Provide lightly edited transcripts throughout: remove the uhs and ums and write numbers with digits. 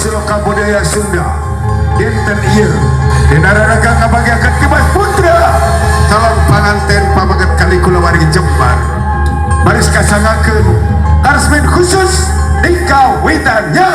Siloka Budaya Sunda dinten ieu dina raraga ngabagiakeun kibas putra calon panganten pameget kali kulawargi Jembar baris kasangakeun karesmen khusus di kawitannya.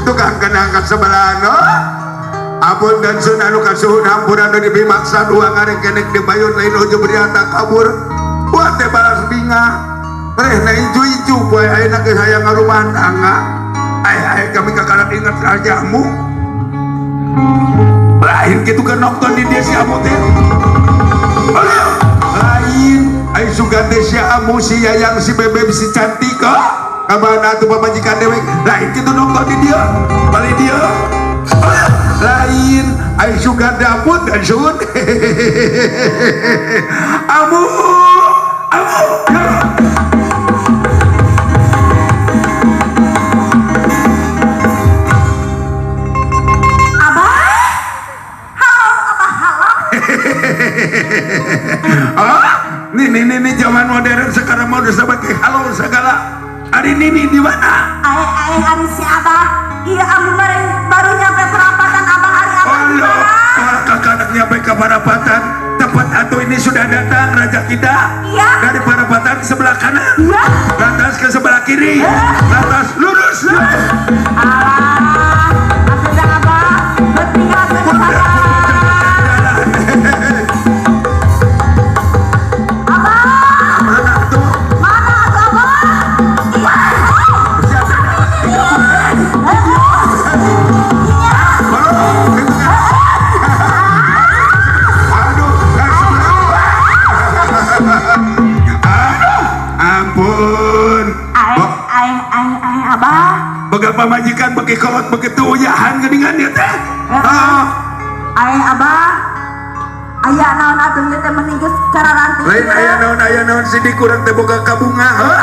Tukang kenang kasebelahan oh. Ampun dan sun anu kasuhun hampura nu dipimaksa dua ngarekenek di bayun lain ujub riata kabur. Buat teh balas bingah. Rehna icu-icu poe ayeuna geus hayang ngarumah tangga. Ai ai kami kakarak ingat rajamu. Lain kitu kan nonton di dia si Amu teh. Lain ai sugan teh si Amu si Yayang si Bebeb si cantik oh. Kamana atuh pamajikan dewek. Lain kitu nonton di dia. Bali dia. Lain ai sugan teh ampun dan sun. Amu Amu. Abah? Halo, Abah, halo. Ah, nih nih nih nih zaman modern sekarang mau udah pakai halo segala. Hari ini di mana? Ae ae hari si Abah. Iya, Amu baru nyampe perapatan Abah hari Abah di mana? Oh, kakak nyampe ke perapatan. Tepat atau ini sudah datang raja kita. Iya. Dari perapatan sebelah kanan. Iya. Lantas ke sebelah kiri. Iya. Lantas lurus. Lurus. Alah, atuh Abah, bertinggal ke sana. Abah. Mana tuh? Mana atuh Abah? Iya. Aduh, ampun. Ae ae ae ae Abah. Boga pamajikan beki kolot begitu uyahan geuningan ieu teh. Ah, Ae Abah. Aya naon atuh ieu teh mending geus cararanti. lain aya naon sidik urang teh boga kabunga heuh.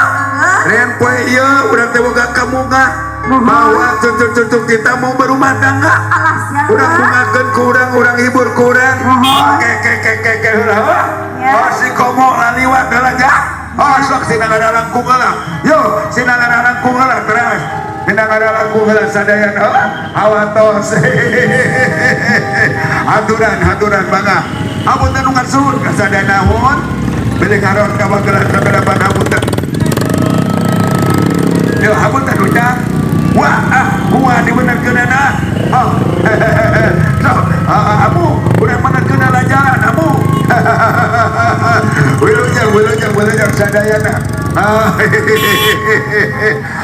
Ren poe ieu urang teh boga kabunga. Bahwa cucu-cucu kita mau berumah tangga. Alah sia. Urang bungakeun ku urang, urang hibur ku urang. Oke ke ke ke ke heula. Oh si komo laliwat heula ja. Oh sok sina ngaralangkung heula. Yo sina ngaralangkung heula terus. Sina ngaralangkung heula sadayana. Awatos. Aturan aturan bangga. Hapunten nu ngasuhun kasadayana naon. Bilih ngaron ka bagelan sagalapan hapunten. Yo hapunten ujang. Wah ah kumaha dibenerkeunana. Oh. So, amu urang benerkeun jalan amu. Wilujeng wilujeng wilujeng sadayana.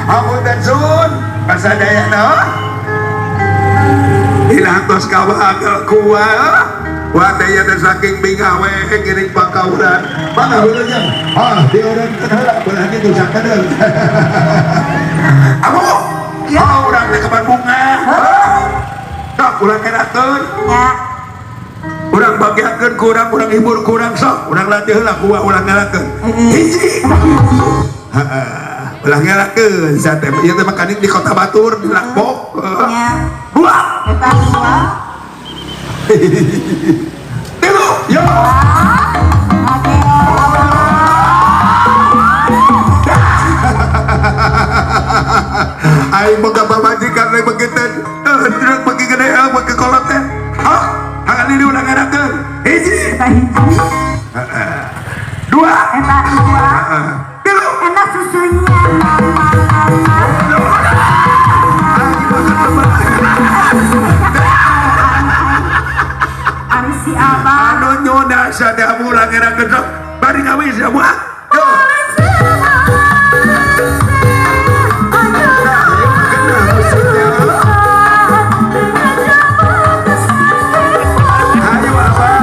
Hapunten sun kasadayana. Ilang tos kabagal kuah. Wah teh ieu teh saking bingah we ngiring pakauran. Mangga wilujeng. Ah diurangkeun heula belah kitu sakedeung. Amu. Ya. Oh, urang teh kapan bunga. Sok urang kerakeun. Ya. Urang bagiakeun ku urang, urang hibur ku urang sok. Urang latih heula kuah urang ngelakeun. Hiji. Heeh. Ulah ngelakeun sate. Ieu teh makanik di Kota Batur di Lakbok. Ya. Dua. Eta dua. Tilu. Yo. Oke. Aing boga pamajikan lain begitu. Terus bagi gede bagi kolot teh. Oh, hangan ini ulah ngerakeun. Hiji. Eta hiji. Dua. Eta dua. Tilu. Enak susunya. Ari si Abah. Anu nyoda sadaya ulah ngerakeun sok. Bari kawin semua. Yo. Ayo Abah.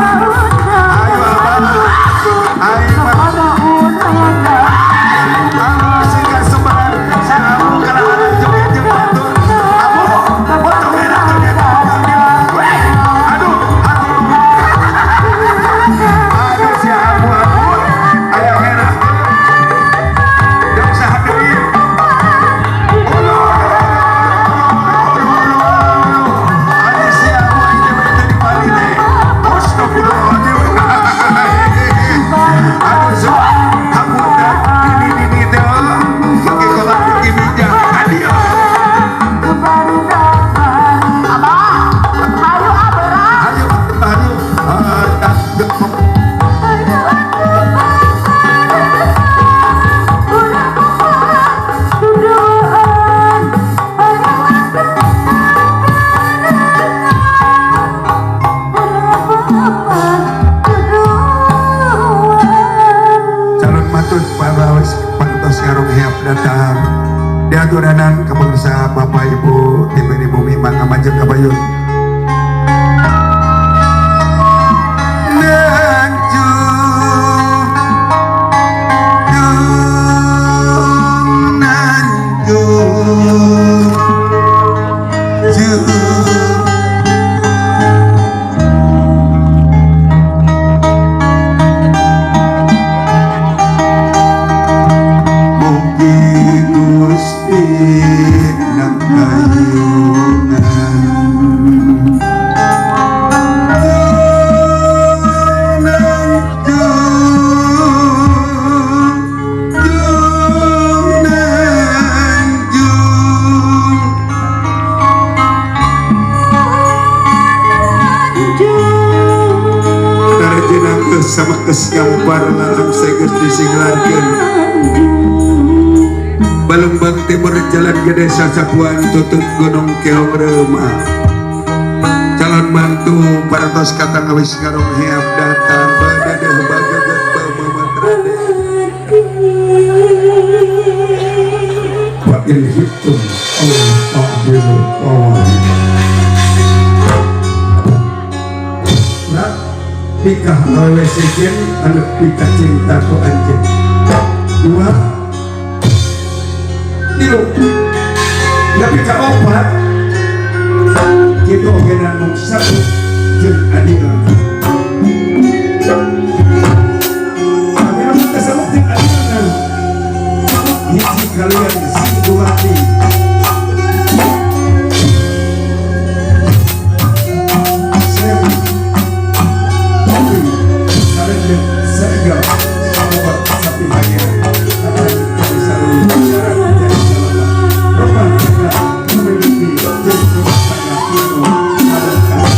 Ayo Abah. Ayo Abah. Aduh, aduh. Aduh, si Abu Abu. Ayo merah. Dihaturanan ka bangsa Bapak Ibu ti bumi, mangga majeng ka payun. Nanjung, dung, nanjung, jung. Mugi Gusti nangkayungan. Nanjung, dung, nanjung. Darjina geus sama geus gampar lalam segeus disinglarkeun. Balungbang Timur, Jalan Gede Sasapuan, Tutut Gunung Keong Reuma. Calon mantu parantos katang wis ngarong heap datang badadeh bagaget bamamat raden. Wa in khiftum alla ta'dilu fawahid. Nah, nikah awewe sejen anu pika cinta ku anjeun. Dua, tilu, tapi ka opat kitu oge namung satu jeung adina. Tapi lamun teu sabuk jeung adina, hiji kalian singguwati. Sewu, topi, sarendep, sergap, sahabat, sapi hanya akan jadi selalu syarat jadi selamat rumah tangga memiliki jadi rumah tangga itu adalah.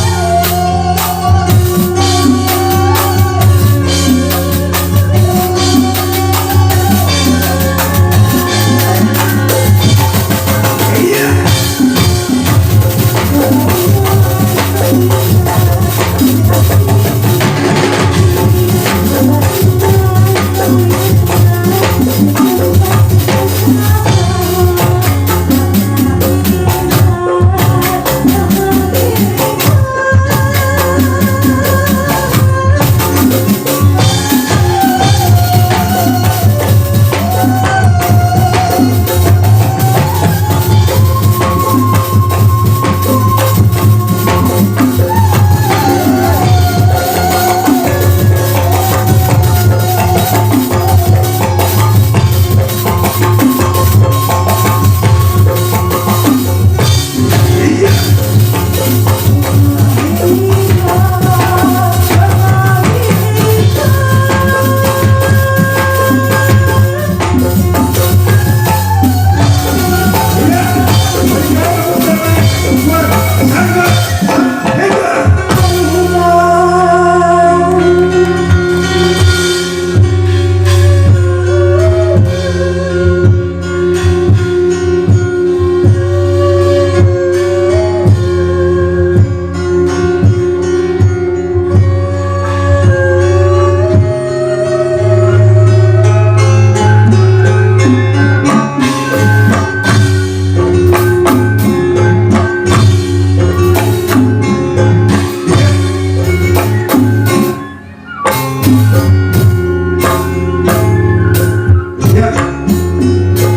Ya,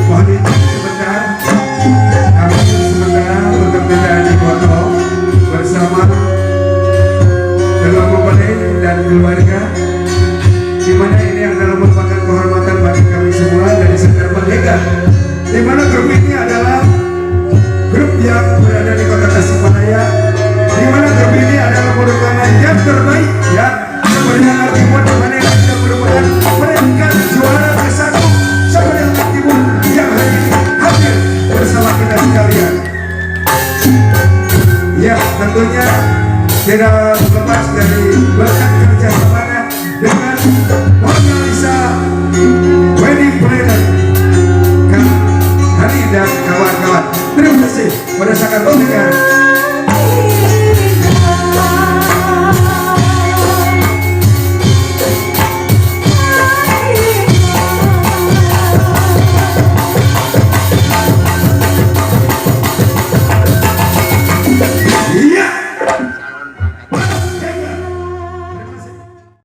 mohon izin sebentar, kami sementara untuk tidak dipoto bersama kedua mempelai dan keluarga, di mana ini adalah merupakan kehormatan bagi kami semua dari Sekar Merdeka, di mana grup ini adalah grup yang berada di Kota Tasikmalaya, di mana grup ini adalah merupakan yang terbaik ya Sabarang Timur, di mana ini sudah merupakan peringkat juara ke-1 Sabarang Timur yang hari ini hadir bersama kita sekalian. Ya, tentunya tidak lepas dari berkat kerjasamanya dengan